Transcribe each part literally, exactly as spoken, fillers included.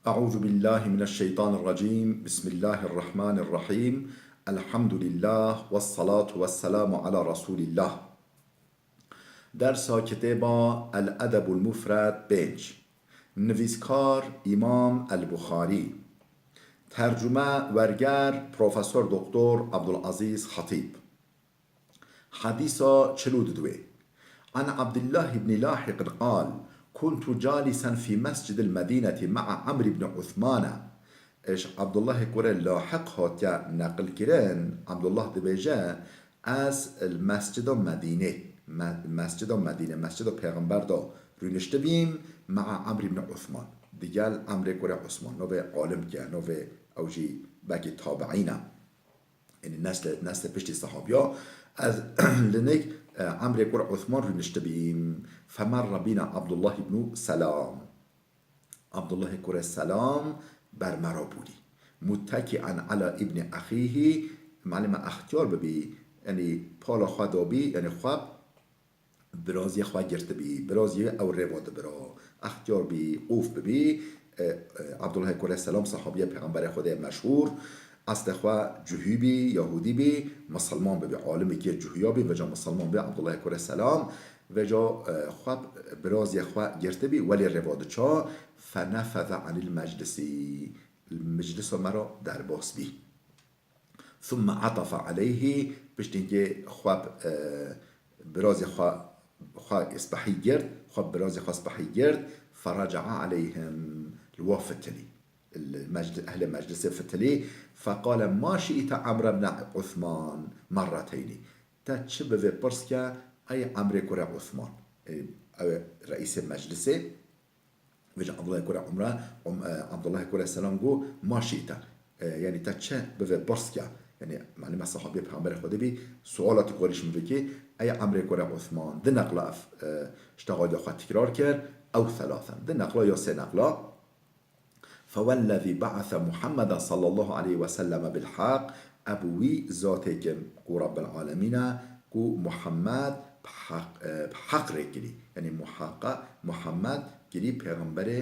أعوذ بالله من الشيطان الرجيم. بسم الله الرحمن الرحيم. الحمد لله والصلاة والسلام على رسول الله. Dersa kitêba El Edebul Mufred pênc. Nivîskar Îmam El Buxarî. Tercume werger Profesor Doktor Abdulaziz Hatîb. Hedîsa çil û dudwê. An Abdullah ibn Lahiq qal, kuntu calisan fi mescidil Medîneti ma'a Amr ibn Uthmana. Ji Abdullahê kurê Lahiq hatiye neqilkirin, Abdullah dibêje, ez li Mescida Medînê, me-, Mescida Medînê, Mescida Pêxember de rûniştibîm, ma'a Amr ibn Uthman. Digel Amrê kurê Usman, novê alimke, novê ew jî belkî tabiîn e. Yanî neslê, neslê piştî sehabiya, ez li nêk, e, Emrê kur Osman rûniştibîm. Femerra bîna Abdullah ibn Selam. Abdullahê kurê Selam ber me re bûrî. Mutteki'en ala ibni ahîhî, malê me extiyar bibî, yanî pala xwe dabî, yanî xwe biraziyê xwe girtibî, biraziyê ew rêva dibira, extiyar bî, qof bibî. E, e, Abdullah kurê Selam, sahabiyê Pêxemberê Xwedê meşhûr, eslê xwe cihû bî, yahûdî bî, misilman bibî, alimekî cihûya bî, vêca misilman bî, Abdullah kurê Selam, vêca, e, xwe, biraziyê xwe girtibî, welê rêva diça, fenefeze anil meclisî, meclisa me re derbas bî. Thumme atafe aleyhî, piştî hingê xwe, e, birazê xwe, xwe spehî girt, xwe birazê xwe spehî girt, feraca'a aleyhim, li wa fitilî. Li mecli-, ehlê meclisê fitilî, feqale, "Ma şi'te Amr ibn Uthman merreteynî." Te çi bi vê pirs ke, ey Emrê kurê Uthman? E, ew e reîsê meclisê. Vêca Abdullah kurê Umre, um, e, Abdullah kurê Selam got, "Ma şi'te." E, yanî te çi bi vê pirs ke? Yanî, malê me sahabiyê Pêxemberê Xwedê bî, suala tu karî ji min bikî, ey Emrê kurê Uthman. Di neqla ev, e, ştexaliya xwe tikrar kir, ew thalathen. Di neqla ya sê neqla. Fewellezî ba'ase Muhammeden sallallahu aleyhi ve selleme bil haq, ev wî zatê ke ku Rabbil Alemîn e, ku Muhammed bi heq, e, bi heq rê kirî. Yanî muhaqa-, Muhammed kirî pêxemberê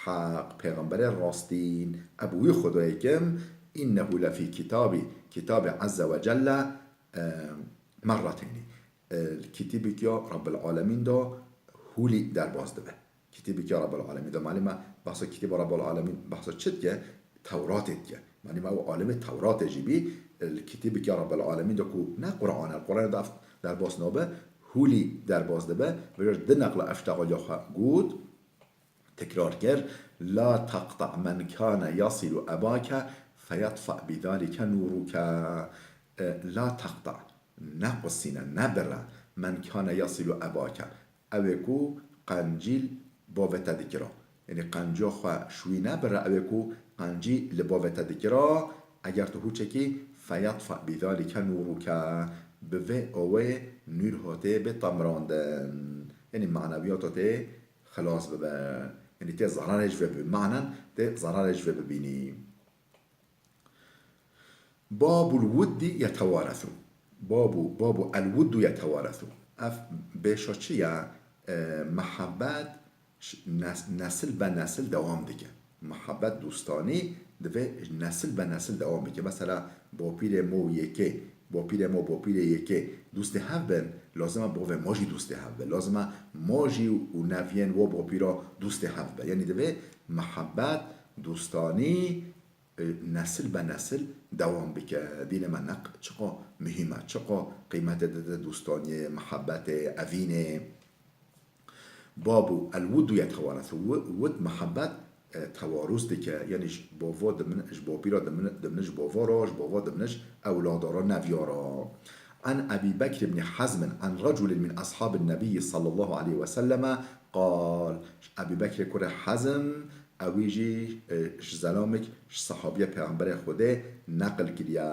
heq, pêxemberê rastîn. Ev wî Xwedayê kim, innehu lefî kitabî, kitabê Azze ve Celle, e, merreteynî. E, li kitêbekî ya Rabbil Alemîn de hûlî derbas dibe. Kitêbekî ya Rabbil Alemîn de, malê me behsa kitêba Rabbil Alemîn behsa çi dike? Tewratê dike. Malê me ew alimê Tewratê jî bî, e, li kitêbekî ya Rabbil Alemîn de ku ne Quran e, Quranê de ev derbas nabe, hûlî derbas dibe. Vêca di neqla ev ştexaliya xwe got, tekrar kir, "La taqta' men kane yasilu ebake feyatfa' bidalike nuruke." E, "La taqta'", nequsîne, nebire, "men kane yasilu ebake", ew ê ku qencî li bavê te dikira. Yanî qenciya xwe ji wî nebire, ew ê ku qencî li bavê te dikira, eger tu hûçekî, "feyatfa' bidalike nuruke", bi vê awê nûr hatê bê temrandin. Yanî maneviyata tê xilas bibe. Yanî tê zerarê ji vê bibî. Manen tê zerarê ji vê bibînî. Babul wuddi yetewaresu. Babu, babu el wuddu yetewaresu. Ev bêşa çi ye? E, mehabet ş-, nes-, nesil be nesil dewam dike. Mehabet, dostanî divê nesil be nesil dewam bike. Mesela, bapîrê mo yekê, bapîrê mo, bapîrê yekê dostê hev bin, lazim e bavê mo jî dostê hev be. Lazim e mo jî û neviyên wo bapîra dostê hev be. Yanî divê mehabet, dostanî, e, nesil be nesil dewam bike. Dînê me ne q-, çiqa muhîm e, çiqa qîmetê dide dostaniyê, mehabetê, evînê. Babu el wuddu yetewaresu. Wi-, wud, muhabbet, e, tewarus dike. Yanî ji bava dimine, ji bapîra dimine, dimine ji bava re, ji bava dimine ji ewlada re, neviya re. An Ebî Bekr ibn Hazm an reculin min ashabin Nebiyyi sallallahu aleyhi ve selleme qal. Ji Ebî Bekrê kurê Hazm, ewî jî, e, ji zelamek ji sahabiyê Pêxemberê Xwedê neqil kiriye.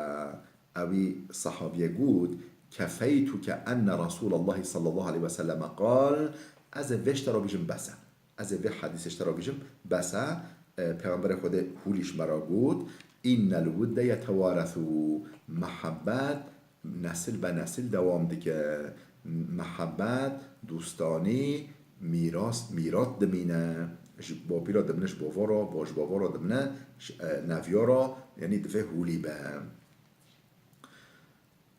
Ewî sahabiyê got, "Kefeytuke enne Resûlallahî sallallahu aleyhi ve selleme qal", ez ê vê ji te re bêjim bes e. Ez ê vê hedîsê ji te re bêjim bes e. E, Pêxemberê Xwedê hûlî ji me re got, "Innel wudde yetewaresu", mehabet nesil be nesil dewam dike. Mehabet, dostanî, mîras, mîrat dimîne. Ji bapîra dimine, ji bavara, ba-, ji bavara dimine, ji, e, nevyara, yanî divê hûlî be.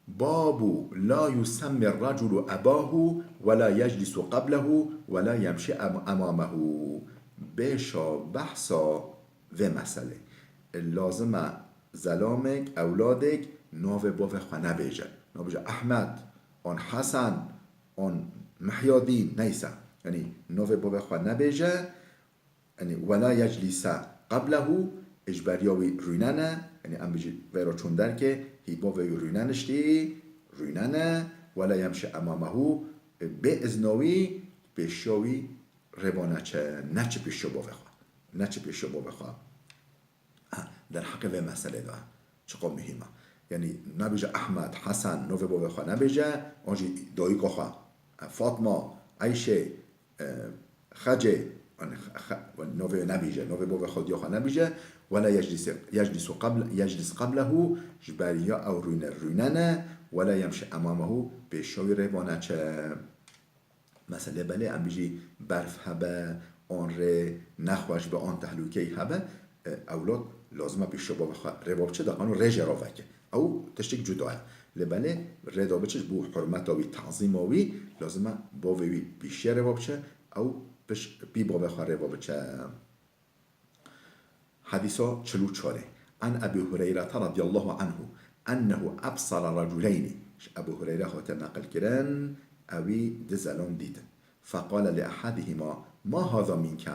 Babu la yusemmi raculu ebahu ve la yeclisu qablehu ve la yemşi em-, emamehu. Bêşa behsa vê meselê. Lazim e zelamêk, ewladêk navê bavê xwe nebêje. Nabêje Ehmed, an Hesen, an Mihyadîn, neyse. Yanî navê bavê xwe nebêje, yanî, "Wela yeclîse qablehu", ji beriya wî rûnene, yanî, em bijî vêra çûn derkê, hî bavê wî rûneniştî, rûnene, "Wela yemşi emamehu", bê izna wî, pêşiya wî rêva neçe, neçe pêşiya bavê xwe, neçe pêşiya bavê xwe. Ha, derheqê vê meselê de çiqo muhîm e. Yanî, nebêje Ehmed, Hesen, navê bavê xwe nebêje, an jî dayika xwe, e, Fatma, Eyşê, e, Xecê, yanî, xe-, xe-, navê wê nebêje, navê bavê xwe diya xwe nebêje, "Wela yeclîse-, yeclîsu qabl-, yeclîs qablehu", ji beriya ew rûne, rûnene, "Wela yemşi emamehu", pêşiya wî rêva neçe. Meselê belê em bijî berf hebe, an rê nexweş be, an tehlûkeyî hebe, e, ewlad lazim e pêşiya bavê xwe rêva biçe, de qanûn rê jê re veke. Ew tiştek cuda ye. Lê belê rê da biçe ji bo hurmeta wî, tazîma wî, lazim e bavê wî pêşiya rêva biçe, ew piş-, pî bavê xwe rêva biçe. Hedîsa çil û çar. An Ebî Hureyrete radiyallahu anhu ennehu ebsara raculeyni. Ji Ebû Hureyre hate neqilkirin, ewî di zelam dîtin. Feqale li ehedihima, "Ma hada minke?"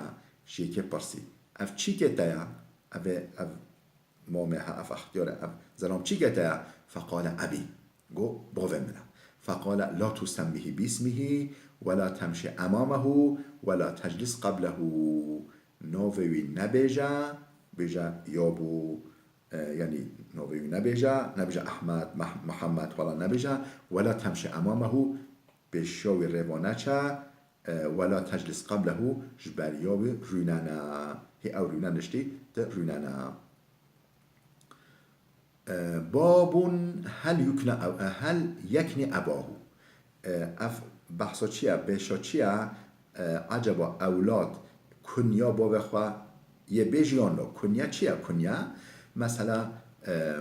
Ji yekê pirsî, "Ev çîkê te ye?" Ev ê, ev mamê he, ev extiyar e, ev zelam çîkê te ye? Feqale, "Ebî." Got, "Bavê min e." Feqale, "La tusemmihî bîsmihî, we la temşi emamehu, we la teclis qablehu." Navê wî nebêje, bêje ya bû, e, yanî navê wî nebêje, nebêje Ehmed, Meh-, Mihemed, wela nebêje, "Wela temşi emamehu", pêşiya wî rêva neçe, e, "Wela teclis qablehu", ji beriya wî rûnene. Hê ew rûneniştî, tu rûnene. E, babun hel yukne ev-, e, hel yekni ebahu. E, ev behsa çi ye? Bêşa çi ye? E, eceba ewlad kunya bavê xwe yê bêjî yan na? Kunya çi ye? Kunya, mesela, e,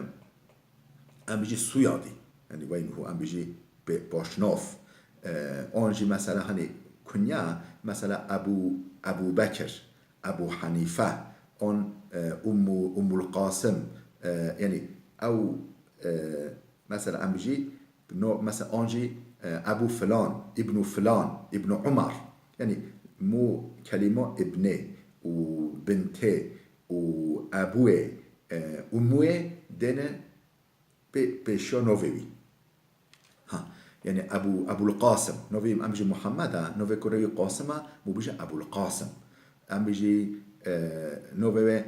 em bijî soyadî, yanî weynuhu, em bijî pê-, paşnav. E, an jî mesela, hani, kunya, mesela Ebû, Ebû Bekir, Ebû Henîfe, an, e, Ummu, Ummul Qasim, e, yanî ew, e, mesela em bijî, no, mesela an jî, e, Ebû Filan, Îbnû Filan, Îbnû Umar. Yanî mû kelîma îbnê û bintê û ebûyê, e, ummuyê dêne pê-, pêşiya navê wî. Ha, yanî Ebû, Ebûl Qasim. Navê em bijî Muhammed e, navê kurê wî Qasim e, mû bijî Ebûl Qasim. Em bijî, e, navê wê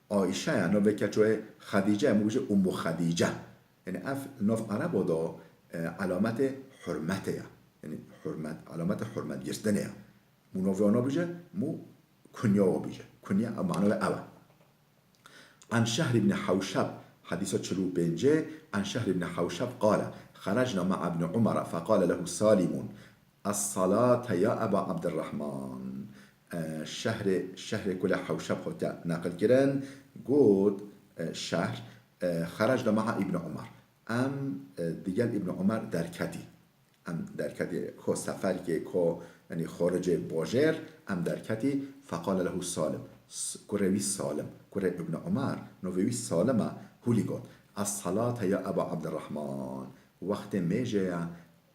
Aîşe ye, navê keça wê Xedîce ye, mû bijî Ummu Xedîce. Yanî ev nav Ereba de, e, alametê hurmetê ye. Yanî hurmet, alametê hurmetgirtinê ye. Mû navê wan nabêje, mû kunya wan bêje. Kunya, mana wê ew e. An Şehr ibn Hewşeb, hedîsa çil û pêncê, an Şehr ibn Hewşeb qale, xerecna ma'a ibn Umar, feqale lehu Salimun, "Es-salate ya Eba Abdirrahman." E, Şehrê, Şehrê ku li Hewşeb hatiye neqil kirin, got, e, Şehr, e, "Xerecna ma'a ibn Umar." Em, e, digel Îbn Umar derketî. Em derketî ko seferkê, ko, yanî xoricê bajêr, em derketî, feqale lehu Salim. S-, kurê wî Salim, kurê Îbn Umar, navê wî Salim e, hûlî got, "Es-salate ya Eba Abdirrahman." Wextê mêjê ye,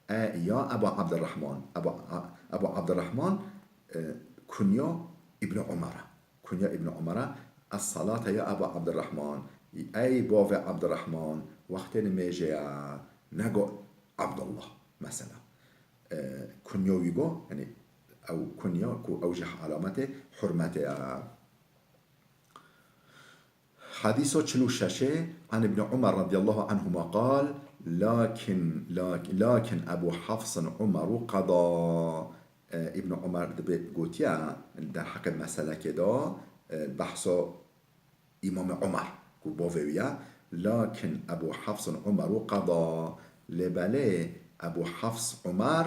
e, ya Eba Abdirrahman. Eba, a-, Eba Abdirrahman, e, kunya Îbn Umar e. Kunya Îbn Umar e, "Es-salate ya Eba Abdirrahman." Ey bavê Abdirrahman, wextê nimêjê ye, nego Abdullah, mesela. E, kunya wî go, yanî ew kunya ku ew jî alametê hurmetê ye. Hadîsa çil û şeş ê, an Ibn Umar radiyallahu anhuma qal, lakin, lak-, lakin Ebu Hafsın Umaru qada. E, Ibn Umar dibe gotiye, derheqê meselekê de, e, behsa Îmamê Umar, ku bavê wî ye, lakin Ebu Hafsın Umaru qada, lê belê Ebu Hafs Umar,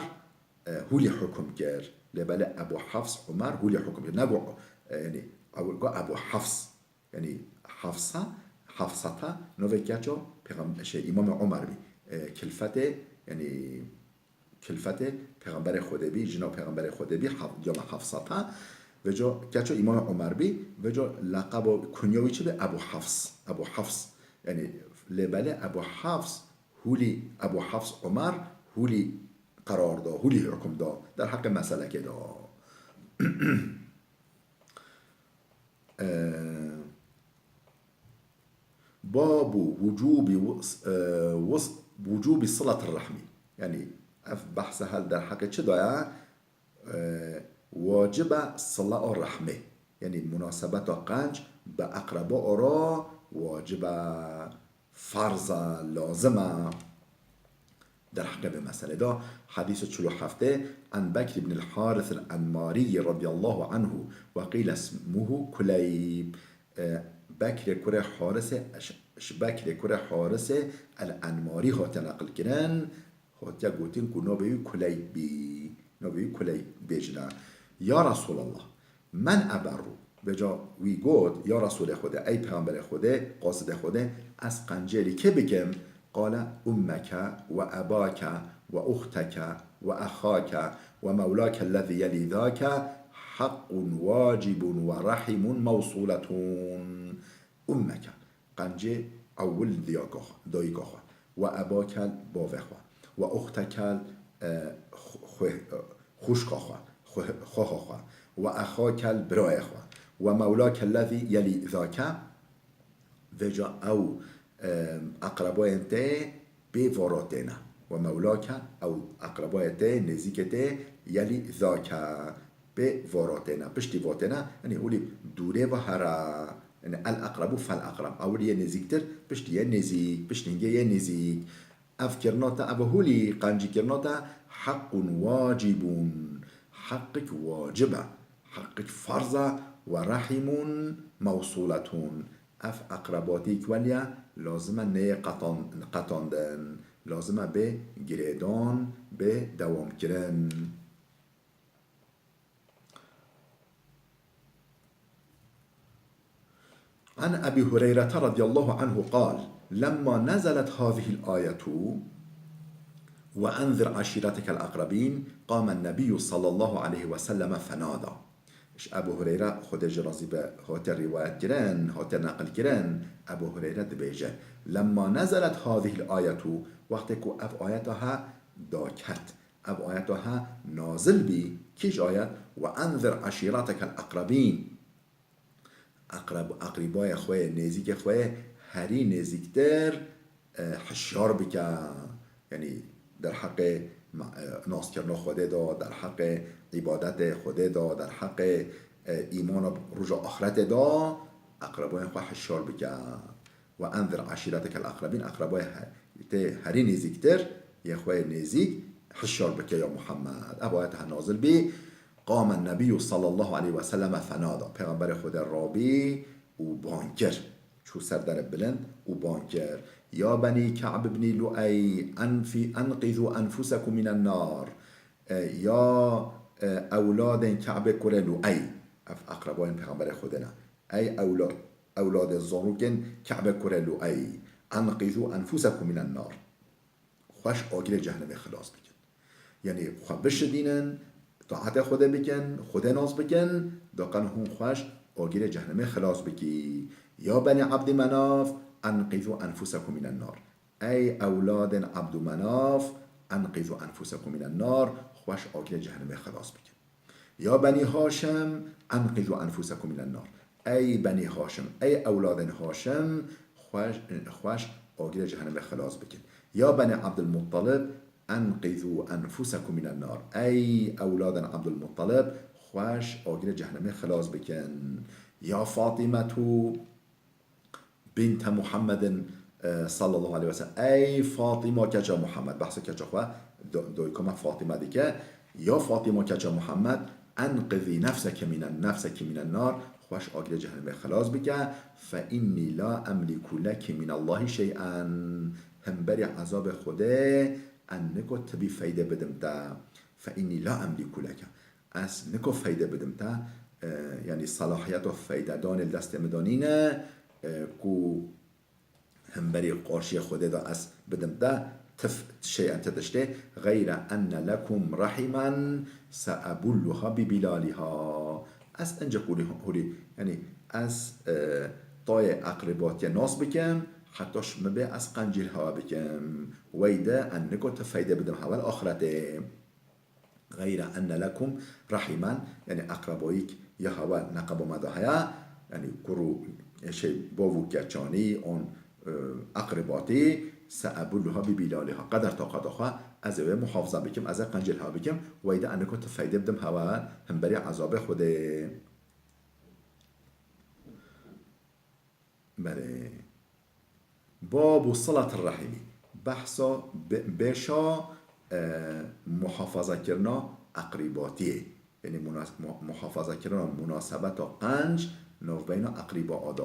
e, hûlî hukum kir. Lê belê Ebu Hafs Umar hûlî hukum kir. Nego, E, yanî, ew got Ebu Hafs. Yanî, Hafsa, Hafsata, novê keça pêxem-, şey, Îmamê Omer bî. E, kilfetê, yanî, kilfetê Pêxemberê Xwedê bî, jina Pêxemberê Xwedê bî, Haf-, cama Hafsata. Veco keça Îmamê Omer bî, veco leqebo kunya wî çi be? Ebu Hafs. Ebu Hafs. Yanî, lê belê Ebu Hafs, hûlî Ebu Hafs Omer, hûlî qerar da, hûlî hukm da. Derheqê meselekê da. E, Babu wucubi wis-, e, wis-, wucubi silatir rahmi. Yanî, ev behse hel derheqê çi da ye? E, wacibe sila o rahmê. Yanî, munasebeta qenc bi eqreba ora wacibe, farz e, lazim e. Derheqê vê meselê de, hedîsa çil û heftê, An Bekr ibn al-Haris al-Enmarî radiyallahu anhu ve qîle ismuhu Kuleyb. E, Bekrê kurê Harisê, ş-, ş-, Bekrê kurê Harisê el-Enmarî hatiye neqilkirin, hatiye gotin ku navê wî Kuleyb bî. Navê wî Kuleyb bêjine. Ya Resulallah, Men eberru. Vêca wî got, ya Resûlê Xwedê, ey Pêxemberê Xwedê, qasidê Xwedê, ez qencêlî kê bikim? Qale, ummeke ve ebake ve uxteke ve exake ve mewlake lezî yelî zake heqqun wacibun ve rehimun mewsûletun. Ummeke. Qencê ewil diyaka xwe, dayika xwe. Ve ebakel bavê xwe. Ve uxtekel, e, xwe, xwe, xwişka xwe, xwe, xweha xwe. Ve exakel birayê xwe. Ve mewlakel lezî yelî zake, vêca ew, e, eqrebayên te bê vara têne. Ve mewlake ew eqrebayê te, nêzîkê te, yelî zake. Pê vara têne, piştî va têne, yanî hûlî dûrê ve here. Yanî el-eqrebu fel-eqreb. Ewil yê nêzîktir, piştî yê nêzîk, piştî hingê yê nêzîk. Ev kirina te, ev hûlî qencî kirina te heqqun wacibun. Heqik wacib e. Heqik farz e. Ve rehimun mewsûletun. Ev eqrebatîk welî ye, lazim e neyê qetan-, qetandin. Lazim e bê girêdan, bê dewamkirin. عن أبي هريرة رضي الله عنه قال: لما نزلت هذه الآية وأنذر عشيرتك الأقربين، قام النبي صلى الله عليه وسلم فنادى. Ji Ebu Hureyre, Xwedê jî razî be, hate rîwayet kirin, hate neqil kirin, Ebu Hureyre dibêje, لما نزلت هذه الآية، wextê ku ev ayeta he daket, ev ayeta he nazil bî, kîj ayet? وأنذر عشيرتك الأقربين. Eqreb-, eqrîbayê xwe yê nêzîkê xwe yê herî nêzîktir, e, hişyar bike. Yanî derheqê ma-, e, naskirina Xwedê de, derheqê îbadetê Xwedê de, derheqê, e, îmana roja axretê de eqrebayên xwe hişyar bike. وأنذر عشيرتك الأقربين، eqrebayê he-, te herî nêzîktir, yê xwe yê nêzîk hişyar bike ya Muhammed. Ev ayet he nazil bî. قام النبي صلى الله عليه وسلم فنادى. Pêxemberê Xwedê rabî û bang kir. Çû ser derê bilind û bang kir. يا بني كعب بن لؤي، أنف-، أنقذوا أنفسكم من النار. E, ya, e, ewladên Ke'bê kurê Lu'ey. Ev eqrebayên Pêxemberê Xwedê ne. Ey ewla-, ewladên zarokên Ke'bê kurê Lu'ey. أنقذوا أنفسكم من النار. Xweş agirê cehennemê xilas bikin. Yanî xwe bişidînin, taetê Xwedê bikin, Xwedê nas bikin, da qen hûn xweş agirê cehennemê xilas bikî. يا بني عبد مناف، أنقذوا أنفسكم من النار. Ey ewladên Abdûmenaf, أنقذوا أنفسكم من النار، xweş agirê cehennemê xilas bikin. يا بني هاشم، أنقذوا أنفسكم من النار. Ey Benî Haşim, ey ewladên Haşim, xweş, xweş agirê cehennemê xilas bikin. يا بني عبد المطلب، أنقذوا أنفسكم من النار. Ey ewladên Abdulmuttalib, xweş agirê cehennemê xilas bikin. يا فاطمة بنت محمد، e, صلى الله عليه وسلم. Ey Fatima keça Muhammed, behsa keça xwe, do-, doyka me Fatima dike. Ya Fatima keça Muhammed, أنقذي نفسك من، نفسك من النار. Xweş agirê cehennemê xilas bike. فإني لا أملك لك من الله شيئا. Hemberî ezabê Xwedê, ez niko tibî feyde bidim te. فإني لا أملك لك. Ez niko feyde bidim te, e, yanî selahiyeta feydedanê li destê min de nîne, e, ku hemberî qarşiyê Xwedê de ez bidim te, tif şey'en ti tiştê, geyre enne lekum rahimen seebulluha bi bilaliha. Ez ince hûrî, hûrî, yanî ez, e, tayê eqribatiye nas bikim, heta ji min bê ez qencî li hewe bikim. Wey de en nika ti feyde bidim hewe li axretê. Geyre enne lekum rahimen, yanî eqrebayîk ya hewe neqeba me de heye, yanî kur û, e, şey, bav û keçanî, on, e, eqrebatî, seebulluha bi bilaliha. Qeder taqeta xwe ez ê wê muhafaza bikim, ez ê qencî li hewe bikim, wey de en nika ti feyde bidim hewe hemberî ezabê Xwedê. Belê. Babu silatir rahîmî. Behsa be-, beşa, e, muhafazakirina eqrîbatiyê. Yanî munas-, mu-, muhafazakirina munasebeta qenc navbeyna eqrîba a da.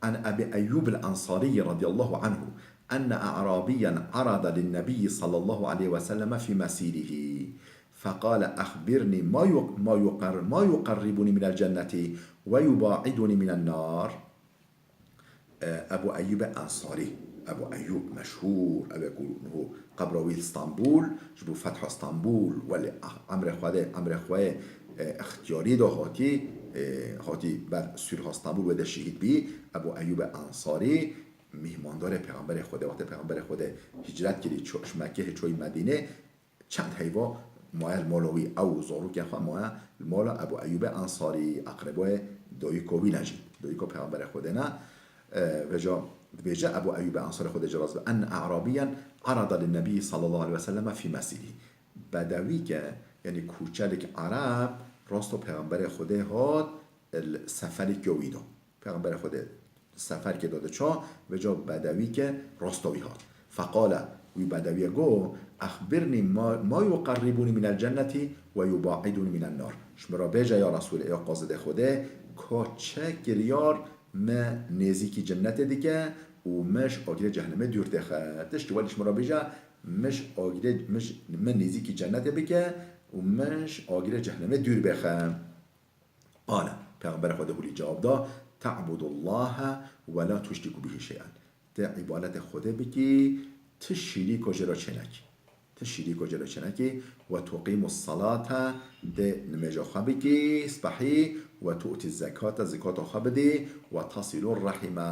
An Ebî Eyyûb el-Ensarî radiyallahu anhu enne e'rabiyyen arada linnebiyyi sallallahu aleyhi ve selleme fî mesîrihî. Feqale, "Exbirnî ma yu-, ma yuqer-, ma yuqerribûnî minel cennetî ve yubaidûnî minen nar." E, Ebû Eyyûbê Ensarî, Ebû Eyyûb meşhûr, ew ê ku niho qebra wî li Stenbûl, ji bo fetha Stenbûl, welê emrê Xwedê, emrê xwe, e, extiyarî de hatî, e, hatî ber sûrha Stenbûl, wê de şehîd bî. Ebû Eyyûbê Ensarî, mîhmandarê Pêxemberê Xwedê, wextê Pêxemberê Xwedê hicret kirî, ço-, ji Mekkehê çoyî Medînê, çend heyva maye li mala wî, ew û zarokên xwe maye li mala Ebû Eyyûbê Ensarî, eqreboyê dayika wî ne jî, dayika Pêxemberê Xwedê ne. E, vêca dibêje Ebû Eyyûbê Ensarî, Xwedê jê razî be, "En e'rabiyyen arada linnebî sallallahu aleyhi ve selleme fî mesîrî." Bedewîke, yanî kûçelik ereb, rasto Pêxemberê Xwedê hat li seferê wî de. Pêxemberê Xwedê seferkê de diça, vêca bedewîke rasta wî hat. Feqale, wî bedewîye got, "Exbirnî ma, ma yuqerribûnî minel cennetî ve yubaidûnî minen nar." Ji min re bêje ya Resûlê, ya qazidê Xwedê, ka çi kiryar me nêzîkî cennetê dike û me ji agirê cehennemê dûr têxe. Tiştî welî ji min re bêje, me ji agirê, me ji, me nêzîkî cennetê bike û me ji agirê cehennemê dûr bêxe. Qale, Pêxemberê Xwedê hûlî cewab da, "Te'budullahe ve la tuşriku bihi şey'en." Tê îbadetê Xwedê bikî, ti şirîko jê re çênekî. Ti şirîko jê re çênekî. "Ve tuqîmus salate", tê nimêja xwe bikî, spehî, "ve tu'ti zekate", zekata xwe bidî, "ve tasilur rahime",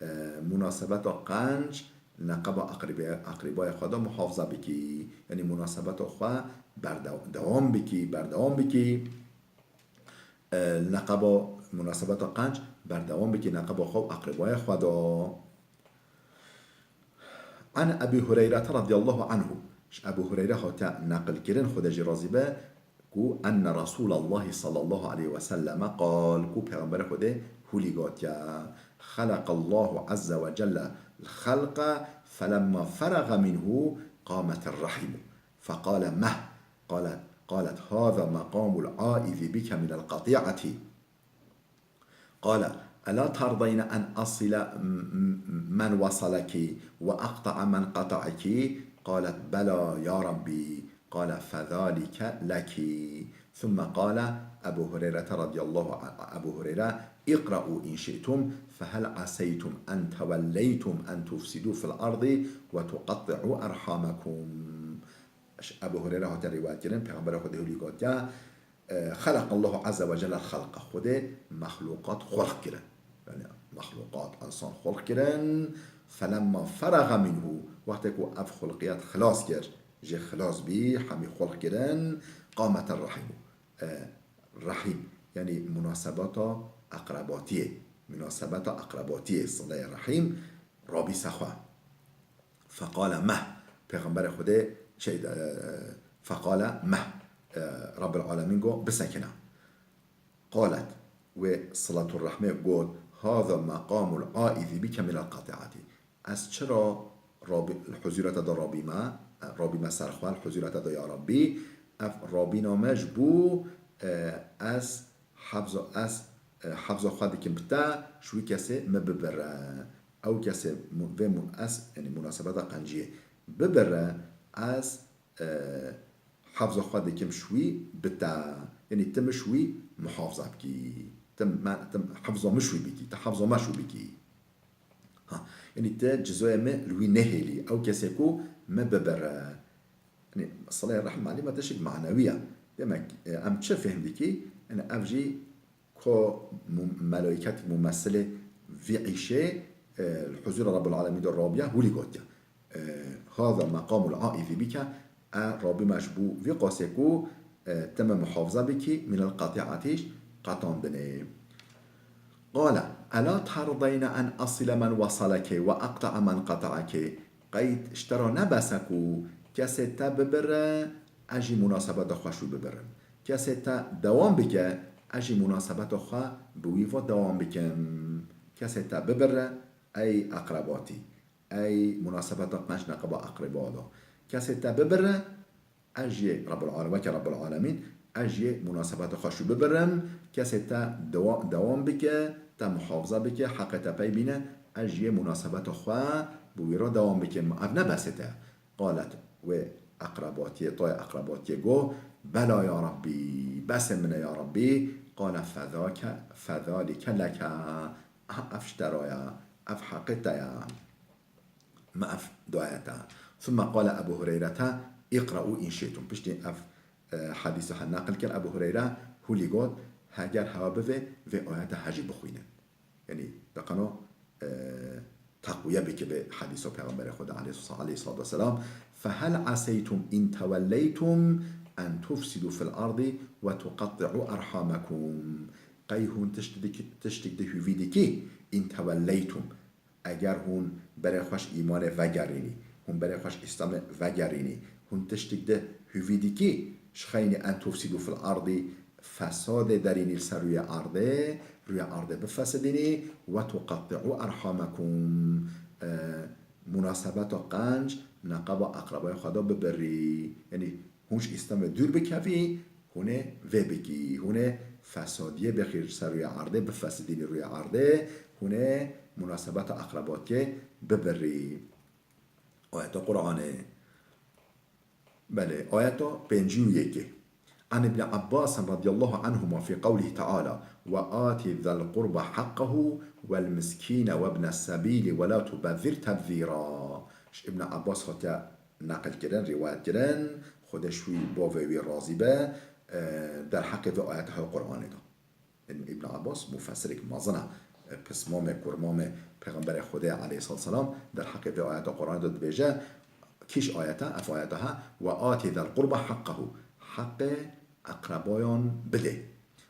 e, munasebeta qenc, neqeba eqrîbe-, eqrîbayê xwe de muhafaza bikî. Yanî munasebeta xwe berdew-, dewam bikî, berdewam bikî. E, neqeba munasebeta qenc berdewam bikî, neqeba xwe û eqrîbayê xwe de. An Ebî Hureyrete radiyallahu anhu. Ji Ebû Hureyre hate neqilkirin, Xwedê jê razî be, ku enne Resûlallahi sallallahu aleyhi ve selleme qal, ku Pêxemberê Xwedê hûlî gotiye, "Xeleqallahu azze ve celle l-xelqe felemma ferage minhu qametir rahimu." Feqale, "Meh." Qalet, qalet, "Hâzâ meqâmul âizi bike minel qatî'eti." Qale, "Elâ tardayne en asile m-, m-, men wasaleki ve aqta'a men qata'eki?" Qalet, "Belâ ya Rabbî." Qale, "Fezâlike leki." Thumme qale, Ebu Hureyre radiyallahu anh, Ebu Hureyre, "İqra'u in şi'tum, fehel aseytum en tewelleytum en tufsidu fil ardi ve tuqatti'u erhamekum." Ebu Hureyre hate rîwayet kirin, Pêxemberê Xwedê hûlî gotiye, e, "Xelaqallahu azze ve celle xelqa." Xwedê mexluqat xulq kirin. Yani mexluqat, insan xulq kirin. "Felemma feraga minhu", wextê ku ev xulqiyat xilas kir, jê xilas bî, hemî xulq kirin, "Qamet er-rahîm." E, rahîm, yani munasebata eqrebatiyê, munasebata eqrebatiyê, sileyê rahîm, rabî sexwe. Feqale meh. Pêxemberê Xwedê şey, e, feqale meh. E, Rabbil Alemîn got, bisekine. Qalet, wê Silaturrahmê got, "Hâzâ meqamul aîzî bike minel qatî'atî." Ez çira Rabî, li huzûreta de rabîme, e, rabîme ser xwe, li huzûreta de ya Rabbî, ev rabîna me ji bo, e, ez Hebza ez, e, hebza xwe dikim bi te, ji wî kesê min bibire. Ew kesê mu-, vê mu-, ez, yani munasebeta qenciyê bibire, ez, e, hebza xwe dikim ji wî bi te. Yani ti min ji wî muhafaza bikî. Tim me, tim hifza min şû bikî, ti hifza me şû bikî. Ha, yanî ti cizoyê min li wî nehêlî. Ew kesê ku min bibire. Yanî, sileyê rehm malî me tiştek manewî ye. Demek, e, em çi fêhm dikî? Yanî, ev jî ku mu-, melaîketî mumessilê vî îşê, e, li huzûra Rabbul Alemîn de rabiye, hûlî gotiye. E, "Hâzâ meqamul aîzî bike", e, Rabbî me ji bo vî qasê ku, e, ti me muhafaza bikî, mînel qetî'etî, qetandinê. Qale, "Ela terdeyne en esile men wesaleke ve eqte'a men qete'eke?" Qey ji te re ne bes e ku kesê te bibire, ez jî munasebeta xwe ji wî bibirim. Kesê te dewam bike, ez jî munasebeta xwe bi wî ve dewam bikim. Kesê te bibire, ey eqrebatî, ey munasebeta qenc neqeba eqreba de. Kesê te bibire, ez jê Rabbul Alem, weke Rabbul Alemîn, ez jê munasebeta xwe ji wî bibirim. Kesê te dewa-, dewam bike, te muhafaza bike, heqê te pey bîne, ez jê munasebeta xwe bi wî re dewam bikim. Ev ne besê te ye. Qalet, wê eqrebatiyê, tayê eqrebatiyê got, "Bela ya Rabbî, besê min e ya Rabbî." Qale, "Fezake, fezalike leke." Aha, ev ji te re ye, ev heqê te ye. Me ev daye te. Thumme qale Ebu Hureyrete, "Îqre'û in şî'tum." Piştî ev, e, hedîsa he neqil kir, Ebu Hureyre hûlî got, "Heger hewa bivê, vê ayete he jî bixwînin." Yanî, bi qeno, e, teqwiye bike bi hedîsa Peyxemberê Xweda aleyhis-, aleyhissalatu vesselam. "Fehel aseytum in tewelleytum en tufsidu fil ardi ve tuqatti'u erhamekum." Qey hûn tişt dik-, tiştik di hûvî dikî, in tewelleytum. Eger hûn berê xwe ji îmanê vegerînî, hûn berê xwe ji Îslamê vegerînî, hûn tiştik di hûvî dikî, ji xeynî en tufsidu fil ardî, fesadê derînî li ser rûyê ardê, rûyê ardê bifesidînî, ve tuqatti'u erhamekum, e, munasebeta qenc, neqeba eqrebayê xwe de bibirî. Yanî hûn ji Îslamê dûr bikevî, hûn ê vê bikî, hûn ê fesadiyê bixî ser rûyê erdê, bifesidînî rûyê erdê, hûn ê munasebeta eqrebatiyê bibirî. Ayeta Qur'anê. Belê, ayeta pêncî û yekê. An Ibn Abbas radiyallahu anhuma fi qawlihi teala, "Ve ati zel qurba hakkahu vel miskine ve ibnes sebîli ve la tubezzir tebzîra." Ji Ibn Abbas hatiye neqil kirin, rîwayet kirin, Xwedê ji wî bavê wî razî be, e, derheqê vê ayeta hew Qur'anê de. Îbn Abbas mufessirek mezin e, e, pismamê, kurmamê Pêxemberê Xwedê aleyhissalatu vesselam derheqê vê ayeta Qur'anê de dibêje, kîş ayeta, ev ayeta ha, "Ve atî zel qurba hakkahu", heqê eqrebayan bidê.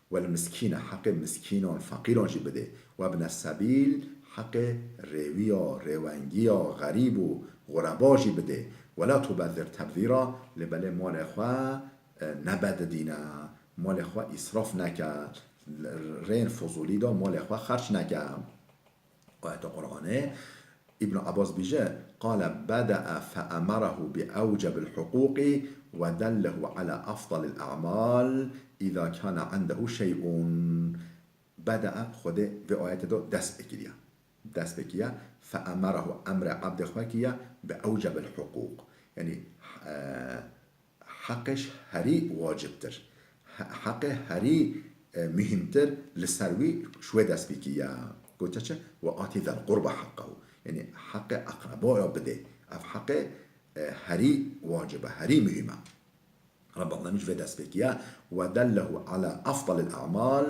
Wel miskîne, heqê miskînan, feqîran jî bidê. Webne sebîl, heqê rêwiya, rêwengiya, xerîb û xureba jî bidê. Wela tubezzir tebzîra, lê belê malê xwe, e, nebedidîne, malê xwe îsraf neke, rên fizûlî de malê xwe xerç neke. Ayeta Qur'anê, Îbn Abbas bîje, qale beda'a fe emerehu bi ewcebil huquqi ve dellehu ala afdalil a'mal iza kana indehu şey'un. Beda'a, Xwedê vê ayetê de dest pê kiriye. Dest pê kiriye. Fe emerehu, emrê ebdê xwe kiriye, bi ewcebil huquq. Yanî, e, heqê ji herî wacibtir, he-, heqê herî, e, muhîmtir li ser wî ji wê dest pê kiriye. Gote çi? "Ve atî zel qurba hakkahu." Yanî heqê eqrebaya bidê. Ev heqê, e, herî wacib e, herî muhîm e. Rabbul Alemîn ji vê dest pê kiriye. "Ve dellehu ala afdalil a'mal",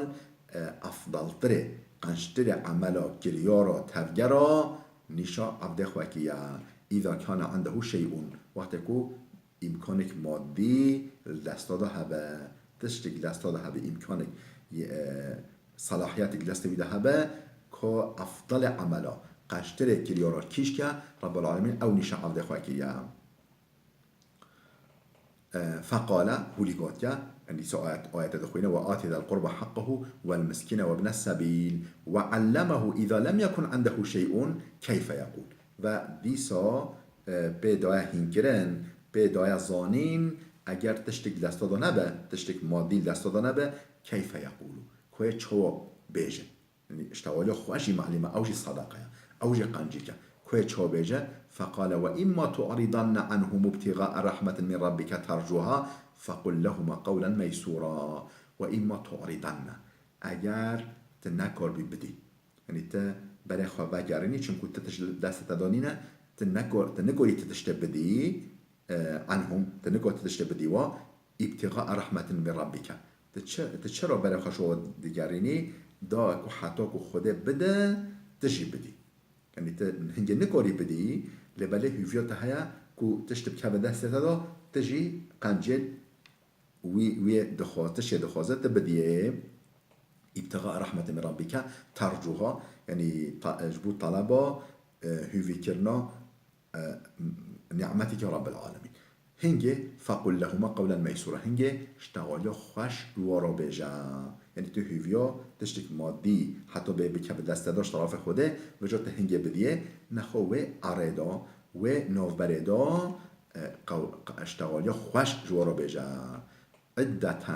e, afdaltirê, qenctirê emela, kiryara, tevgera nîşa ebdê xwe kiriye. "Îza kana indehu şey'un", wextê ku îmkanek madî li desta de hebe, tiştek li desta de hebe, îmkanek, e, salahiyetek li destê wî de hebe, ku efdalê emela, qenctirê kiryara kîşke, Rabbul Alemîn ew nîşa evdê xwe kiriye. E, feqale, hûlî gotiye, em dîsa ayet, ayete dixwîne, "Ve atî zel qurba hakkahu vel miskine ve ibne sebîl ve allemehu iza lem yekun indehu şey'un keyfe yekul." Ve dîsa, e, pê daye hînkirin, pê daye zanîn, eger tiştek li desta de nebe, tiştek madî li desta de nebe, keyfe yekulu. Ku yê çawa bêje. Yanî, îşte, wele xwe jî malîm e, ew jî sedeqe ye, ew jî qencîk e. Ku yê çawa bêje, feqale, "Ve imma tu'ridanne anhum ibtiga'a rahmetin min rabbike tercuha, fequl lehuma qewlen meysûra." وإما تعرضن. Eger tu nekarbî bidî. Yanî tu berê xwe vegerînî, çimkû tu tişt destê te de nîne, tu nekor-, tu nikorî tu tiştê bidî, e, anhum, tu nikor tu tiştê bidî wa, ابتغاء رحمة من ربك. Tu çi, tu çira berê xwe ji we digerînî, da ku heta ku Xwedê bide, tu jî bidî. Yanî tu hingê nikorî bidî, lê belê hûviya te heye ku tişt bikeve destê te de, tu jî qencêl wî, wî dixwa-, tiştê dixwaze tu bidiyê. ابتغاء رحمة من ربك ترجوها، yanî ta-, ji bo taleba, e, hûvîkirina, e, نعمتك رب العالمين. Hingê فقل لهما قولا ميسورا. Hingê ştexaliya xweş ji wa re bêje. Yanî tu hûviya tiştek madî heta bê bikeve destê te de ji terafê Xwedê, vêca tu hingê bidiyê, nexwe wê erê de, wê navberê de, e, qew-, qe-, ştexaliya xweş ji wa re bêje. عدة،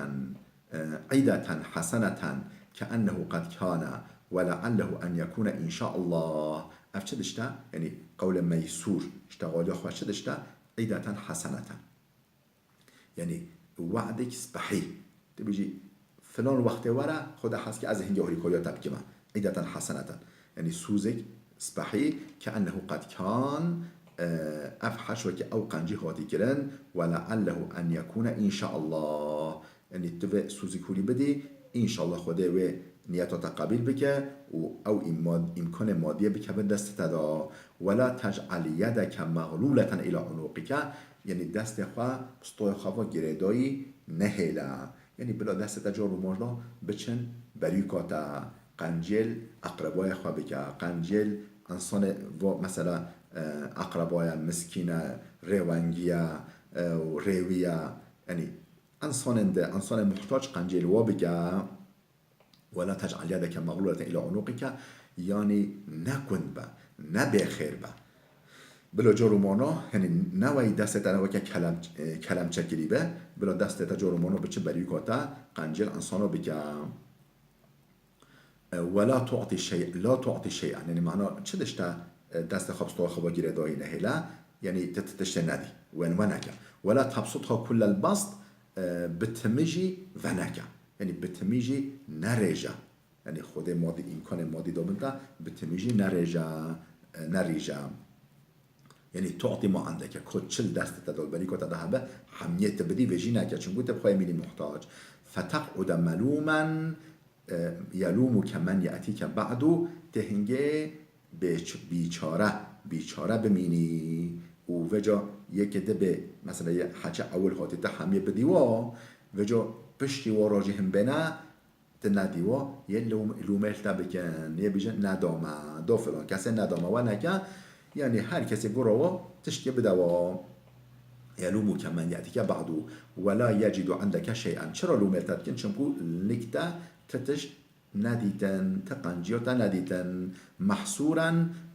e, عدة حسنة كأنه قد كان ولعله أن يكون إن شاء الله. Ev çi dişte? Yanî qewle meysûr, ştexaliya xweş çi dişte? عدة حسنة. Yanî we'dek spehî. Tu bêjî, filan wextê were, Xwedê hez ke ez ê hingê alîkariya te bikime. عدة حسنة. Yanî sozek spehî, كأنه قد كان، e, ev heş weke ew qencî hatî kirin, ولعله أن يكون إن شاء الله. Yanî tu vê sozî hûrî bidî, înşallah Xwedê wê niyeta te qebîl bike û ew îmad-, îmkanê madiyê bikeve destê te de. ولا تجعل يدك مغلولة إلى عنقك، yanî destê xwe, pistoya xwe ve girêdayî nehêle. Yanî bila destê te car û mar de biçin berîka te, qencêl eqrebayê xwe bike, qencêl însanê va mesela, e, eqrebaya miskîn e, rêwengî ye, e, û rêwî ye. Yanî însanên di, însanê muhtac qencêl wa bike. ولا تجعل يدك مغلولة إلى عنقك، yanî ne kund be, ne bêxêr be. Bila car û mar de, yanî ne wey destê te ne weke kelem-, e, kelemçe kirî be, bila destê te car û mar de biçe berîka te, qencêl însana bike. E, ولا تعطي شيئا، لا تعطي شيئا. Yanî mana çi dişte, e, destê xwe bi stoya xwe ve girêdayî nehêle, yanî tu, tu tiştê nedî, wen we neke. ولا تبسطها كل البسط، e, bi timî jî veneke. Yanî bi timî jî nerêje. Yanî Xwedê madî, îmkanê madî dabin te, bi timî jî nerêje, e, nerîje. Yanî تعطي ما عندك، ku çil destê te de, berîka te de hebe, hemiyê tu bidî, vê jî neke, çimkû tu bi xwe yê mînî muhtac. فتقعد ملوما، e, يلومك من يأتيك بعد، tu hingê bêç-, bîçare, bîçare bimînî û vêca yekê dibê, mesela yê heçe ewil hatî te hemiyê bidî wa, vêca piştî wa rojî hin bêne, tu nedî wa, yê lûm-, lûmê li te bikin, yê bêjin nedame, do filan kesê nedame, we neke, yanî her kesê gora wa tiştê bide wa. يلومك من يأتيك بعد ولا يجد عندك شيئا. Çira lûmê li te dikin? Çimkû nik te ti tişt nedîtin, ti qenciya te nedîtin. محصورا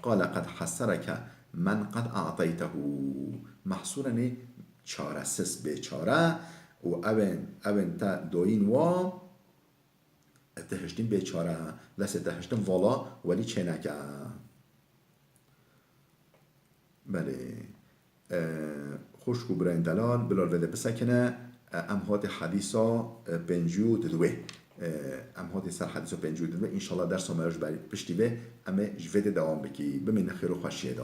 قال قد حصرك من قد أعطيته. Mehsûrenê çaresiz, bêçare û ewên, ewên te doyîn wa, e, te hiştîn bêçare, destê te hiştin vala welî çêneke. Belê. E, xwişk û birayên delal, bila li vê de bisekine, e, em hatê hedîsa, e, pêncî û duwê. E, em hatê ser hedîsa pêncî û duwê. Înşallah dersa me ji ber piştî vê em ê ji vê de dewam bikî. Bimînin xêr û xweşiyê de.